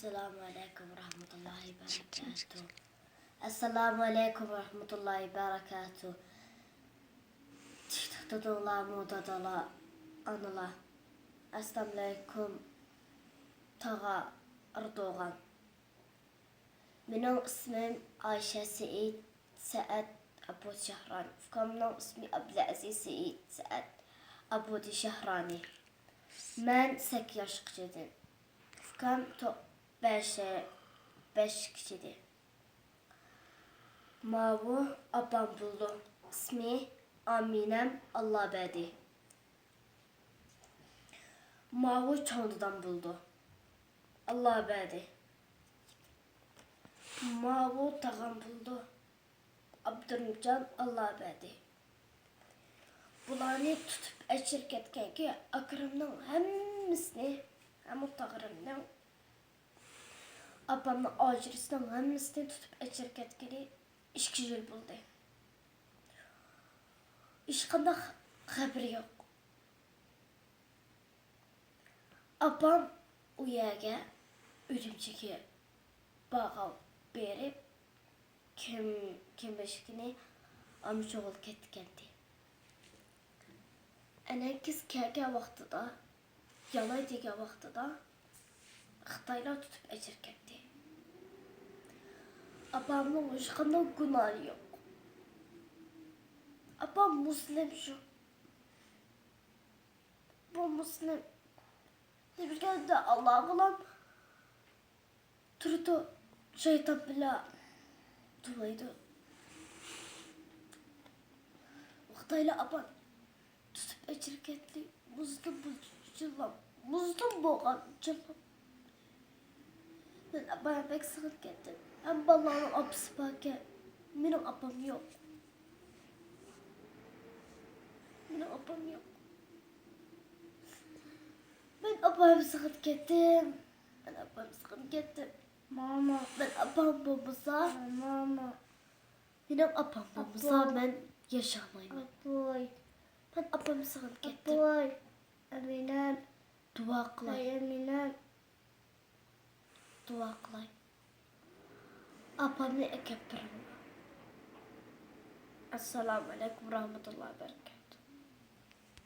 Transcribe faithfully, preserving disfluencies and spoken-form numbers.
ئەسسالامۇ ئەلەيكۇم ۋەرەھمەتۇللاھى ۋەبەرىكاتۇھ. ئەسسالامۇ ئەلەيكۇم ۋەرەھمەتۇللاھى ۋەبەرىكاتۇھ. تىك توك دادىلارمۇ دادىلار، ئانىلار. ئەسسالامۇ ئەلەيكۇم تاغا ئەردوغان. مېنىڭ ئىسمىم ئايشە سېئىت سەئەد ئابۇدى شەھرانى. ئۇكامنىڭ ئىسمى ئابلەئەزىز سېئىت سەئەد ئابۇدى شەھرانى. مەن سەككىز ياشقىچىدىن. ئۇكام تو-، بەش، بەش كىچىدى. ماۋۇ ئاپام بولىدۇ. ئىسمى ئامىنەم ئاللابەدى. ماۋۇ چوڭ دادام بولىدۇ. ئاللابەدى. ماۋۇ تاغام بولىدۇ. ئابدۇرۇمجان ئاللابەدى. بۇلارنى تۇتۇپ ئەچىرىپ كەتكەنكى ئاكىرىمنىڭ ھەممىسىنى، ھەممە تاغىرىمنىڭ، ئاپامنىڭ ئاجرىسىنىڭ ھەممىسىنى تۇتۇپ ئەچىرىپ كەتكىلى ئىككى يىل بولدى. ھېچقانداق خەۋىرى يوق. ئاپام ئۇ يەرگە، ئۈرۈمچىگە باغقا بېرىپ، كىم، كىم بېشىكىنى ئامچوغىلى كەتكەنتى. ئەنەكىز كەلگەن ۋاقتىدا، يالاي دېگەن ۋاقتىدا خىتايلار تۇتۇپ ئەچىرىپ كەتتى. ئاپامنىڭ ھېچقانداق گۇناھى يوق. ئاپام مۇسلىم شۇ. بۇ مۇسلىم. نېمىشقا ئاللاغىلا تۇرىدۇ، شەيتان بىلەن تۇرمايدۇ. خىتايلار ئاپام تۇتۇپ ئەچىرىپ كەتتى. مۇزدىن بۇ جىللاپ، مۇزدىن بولغان جىللاپ. مەن ئاپامنى بەك سېغىنىپ كەتتىم. ھەممە بالىلارنىڭ ئاپىسى باركەن. مېنىڭ ئاپام يوق. مېنىڭ ئاپام يوق. مەن ئاپامنى سېغىنىپ كەتتىم. مەن ئاپامنى سېغىنىپ كەتتىم. ماما. مەن ئاپام بولمىسا، ماما. مېنىڭ ئاپام بولمىسا، ئاپام. مەن ياشىيالمايمەن. ئاپاي. مەن ئاپامنى سېغىنىپ كەتتىم. ئاپاي. ئەمىنەم. دۇئا قىلاي. ھەي، ئەمىنەم. دۇئا قىلاي. ئاپامنى ئەكەپ بېرىڭلار. ئەسسالامۇ ئەلەيكۇم ۋەرەھمەتۇللاھى ۋەبەرىكاتۇھ.